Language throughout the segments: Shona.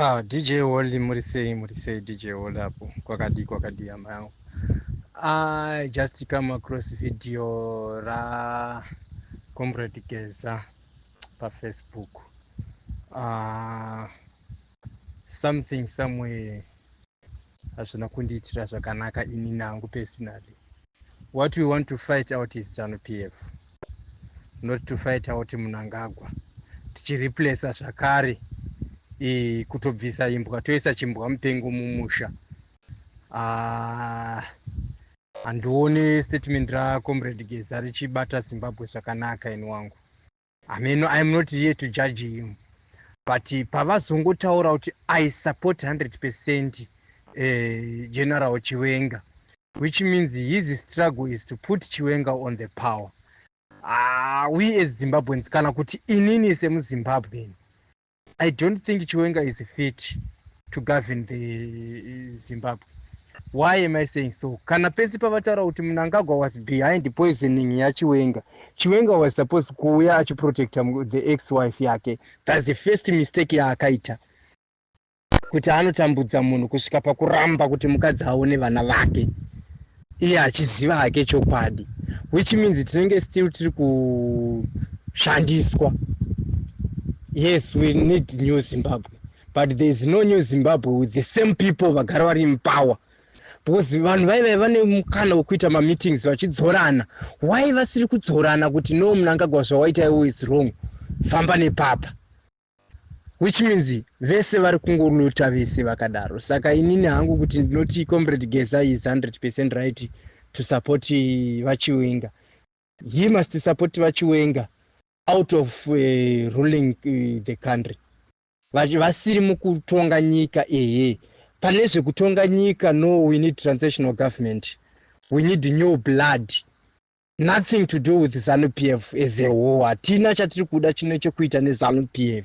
Ah, DJ Wally, muri sei, muri sei DJ Wally apo? Kwakadii, kwakadii hama yangu. I just come across video ra Comrade Geza pa Facebook. Something somewhere hazvina kundiitira zvakanaka ini nangu personally. What we want to fight out is ZANU PF, not to fight out Mnangagwa. Tichireplacer zvakare kutobvisa imbwa toisa chimbwa mupengo mumusha. Handione statement raComrade Geza richibata Zimbabwe zvakanaka ini wangu. I mean, I'm not here to judge him, but pavazongotaura kuti I support 100% General Chiwenga, which means his struggle is to put Chiwenga on the power. We as Zimbabweans, kana kuti inini semuZimbabwean, I don't think Chiwenga is fit to govern the Zimbabwe. Why am I saying so? Kana pese pavataura kuti Mnangagwa was behind poisoning yaChiwenga, Chiwenga was supposed kuuya achiprotecta the ex wife yake. That's the first mistake yaakaita, kuti anotambudza munhu kusvika pakuramba kuti mukadzi aone vana vake, iye achiziva hake chokwadi, which means tinenge still tiri kushandiswa. Yes, we need new Zimbabwe, but there is no new Zimbabwe with the same people vagara vari in power, because vanhu vaivai vane mukana wekuita mameetings vachidzorana. Why vasiri kudzorana kuti no, Mnangagwa, zvawaita iwo is wrong, famba nepapa? Which means vese vari kungoluta vese vakadaro. Saka inini hangu kuti ndinoti Comrade Geza is 100% right to support vaChiwenga. He must support vaChiwenga out of ruling the country, vasiri mukutonga nyika. Ehe, pane zvekutonga nyika, no, we need transitional government, we need new blood, nothing to do with ZANU PF as a whole. Hatina chatiri kuda chine chekuita neZANU PF,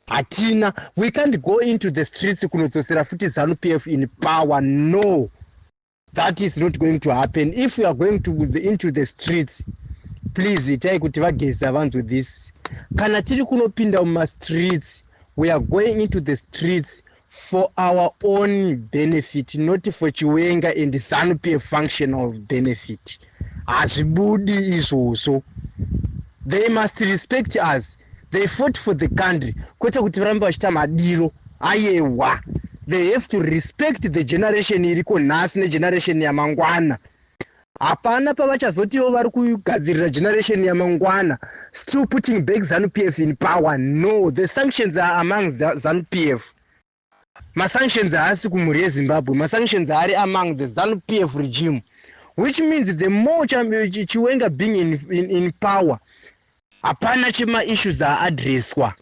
hatina. We can't go into the streets kunodzosera futi ZANU PF in power. No, that is not going to happen. If we are going into the streets, please itai kuti vaGeza vanzwe this. Kana tiri kunopinda mumastreets, we are going into the streets for our own benefit, not for Chiwenga and ZANU PF functional benefit. Hazvibudi izvozvo. They must respect us. They fought for the country, kwete kuti varambe vachiita madiro ayewa. They have to respect the generation iriko nhasi negeneration yamangwana. Hapana pavachazotiwo vari kugadzirira generation yamangwana still putting back ZANU PF in power. No, the sanctions are among ZANU PF. Masanctions haasi kumhuri yeZimbabwe, masanctions ari among the ZANU PF regime, which means the more Chiwenga being in power, hapana chemaissues aaddresswa,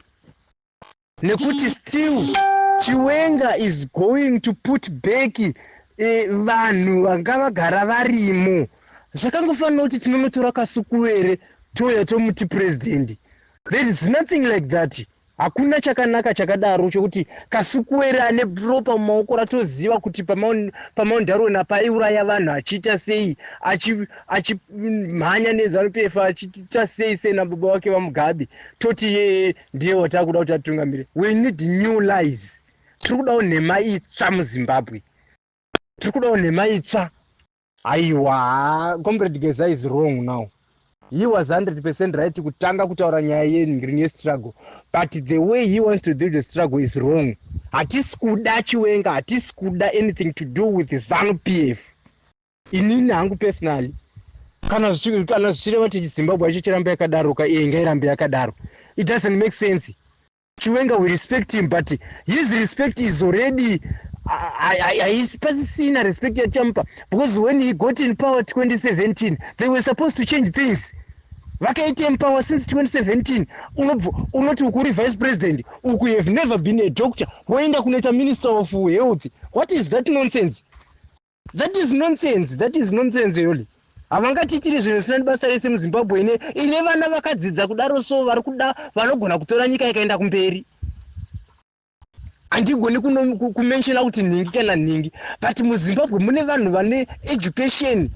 nekuti still Chiwenga is going to put back vanhu vanga vagara varimo. Zvakangofanira kuti tinonotora Kasukuwere touya tomuti president. There is nothing like that. Hakuna chakanaka chakadaro chokuti Kasukuwere ane ropa mumaoko ratoziva kuti paMount Darwin apaiuraya vanhu achiita sei, achimhanya neZANU PF, achiita sei sei nababa wake vaMugabe, toti yeye ndiye watakuda kuti atungamire. We need new lies. Tiri kudawo nhema itsva muZimbabwe, tiri kudawo nhema itsva. Aiwa, Comrade Geza is wrong now. He was 100% right kutanga kutaura nyaya yegreen yestruggle, but the way he wants to do the struggle is wrong. Hatisi kuda Chiwenga, hatisi kuda anything to do with ZANU PF. Inini hangu personally, kana zvichireva kuti Zimbabwe yacho chiramba yakadaroka, iye ngairambe yakadaro. It doesn't make sense. Chiwenga, we respect him, but his respect is already haisi pasisina respect yatichamupa, because when he got in power 2017, they were supposed to change things. Vakaita empower since 2017, unobva unoti ukuri vice president, uku you have never been a doctor, woenda kunoita minister of health. What is that nonsense? That is nonsense, that is nonsense yoli. Havangatiitiri zvinhu zvisina basa rese muZimbabwe ine vana vakadzidza kudaro, so vari kuda vanogona kutora nyika ikaenda kumberi. Handigoni kumentiona kuti nhingi kana nhingi, but muZimbabwe mune vanhu vane education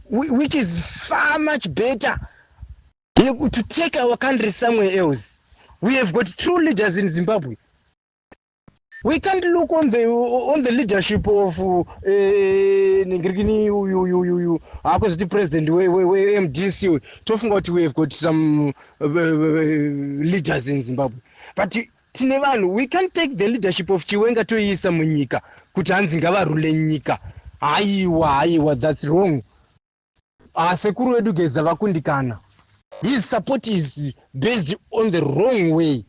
which is far much better to take our country somewhere else. We have got true leaders in Zimbabwe. We can't look on the leadership of ningirikini uyu uyu uyu uyu haakuziti president weMDC, tofunga kuti we have got some leaders in Zimbabwe, but tine vanhu. We can't take the leadership of Chiwenga toiisa munyika kuti hanzi ngavarule nyika. Haiwa, haiwa, that's wrong. Asekuru vedu Geza vakundikana. His support is based on the wrong way.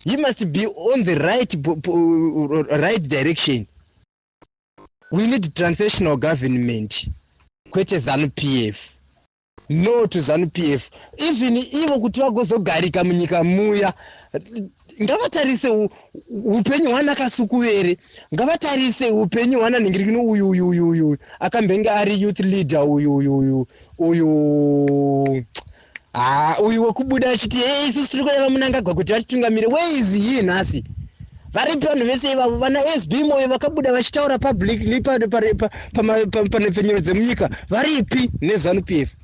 He must be on the right direction. We need transitional government, kwete ZANU PF. No to ZANU PF. Even ivo kuti vagozogarika munyika muya, ngavatarise upenyu hwana Kasukuwere, ngavatarise upenyu hwana nhingirikino uyu uyu uyu uyu akambenge ari youth leader uyu uyu uyu uyu, ha, uyu wekubuda achiti, "Hey, isusu tiri kuda vaMnangagwa kuti vatitungamire." Where is he nhasi? Varipi vanhu vese ivavo? Vana SB Moyo vakabuda vachitaura publicly panhepfenyuro dzemunyika, varipi neZANU PF?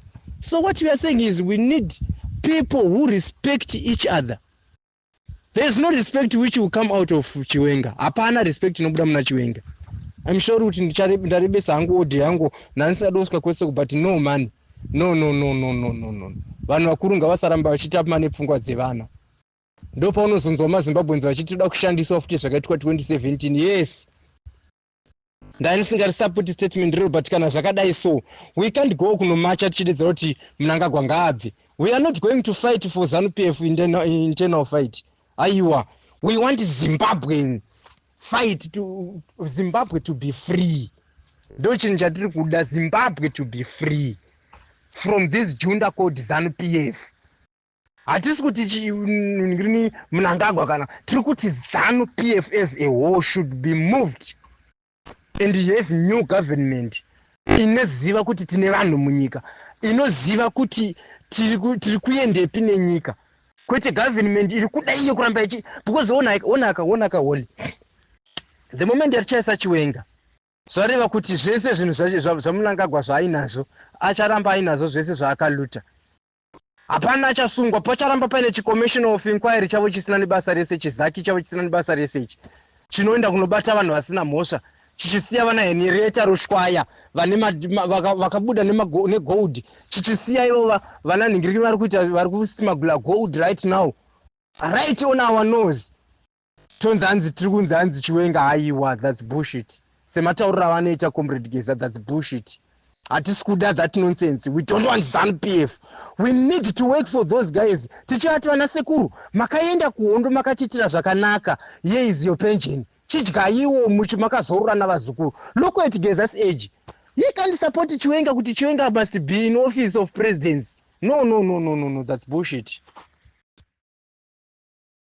So what we are saying is we need people who respect each other. There is no respect which will come out of Chiwenga. Hapana respect inobuda muna Chiwenga. I'm sure kuti ndarebesa hangu audio yangu nhandisingada kusvika kwese, but no man, no, no, no, no, no, no, no. Vanhu vakuru ngavasaramba vachitapuma nepfungwa dzevana. Ndo paunozonzwa maZimbabweans vachiti toda kushandiswa futi zvakaitwa 2017. Yes, ndanisingarisapoti statement rero, but kana zvakadai so, we can't go kunomacha tichidedzera kuti Mnangagwa ngaabve. We are not going to fight for ZANU PF internal fight. Aiwa, we want Zimbabwean fight, to Zimbabwe to be free. Ndo chinhu chatiri kuda, Zimbabwe to be free from this junta called ZANU PF. Hatisi kuti rini Mnangagwa, kana tiri kuti ZANU PF as a whole should be moved and have new government inoziva kuti tine vanhu munyika, inoziva kuti tiri kuendepi nenyika, kwete government iri kuda iyo kuramba ichi, because onaka, onaka holi, the moment yatichaisa Chiwenga, zvareva kuti zvese zvinhu zvaMnangagwa zvaainazvo acharamba ainazvo, zvese zvaakaluta. Hapana achasungwa. Pacharamba paine chicommission of inquiry chavo chisina nebasa rese, chizaki chavo chisina nebasa rese ichi, chinoenda kunobata vanhu vasina mhosva, chichisiya vana Henrietta Rushwaya vane vakabuda negold, chichisiya ivo vana nhingiriki vari kuita, vari kusmugla gold right now, right on our nose. Tonzi hanzi tiri kunzi hanzi Chiwenga. Haiwa, that's bullshit. Sematauriro avanoita Comrade Geza, that's bullshit. Hatisi kuda that nonsense. We don't want ZANU PF. We need to work for those guys. Tichivati, "Vana sekuru, makaenda kuhondo, makatiitira zvakanaka. Here is your pension, chidyaiwo muchi makazorora navazukuru." Look at Geza's age. He can't support Chiwenga kuti Chiwenga must be in office of presidency. No, no, no, no, no, no, that's bullshit.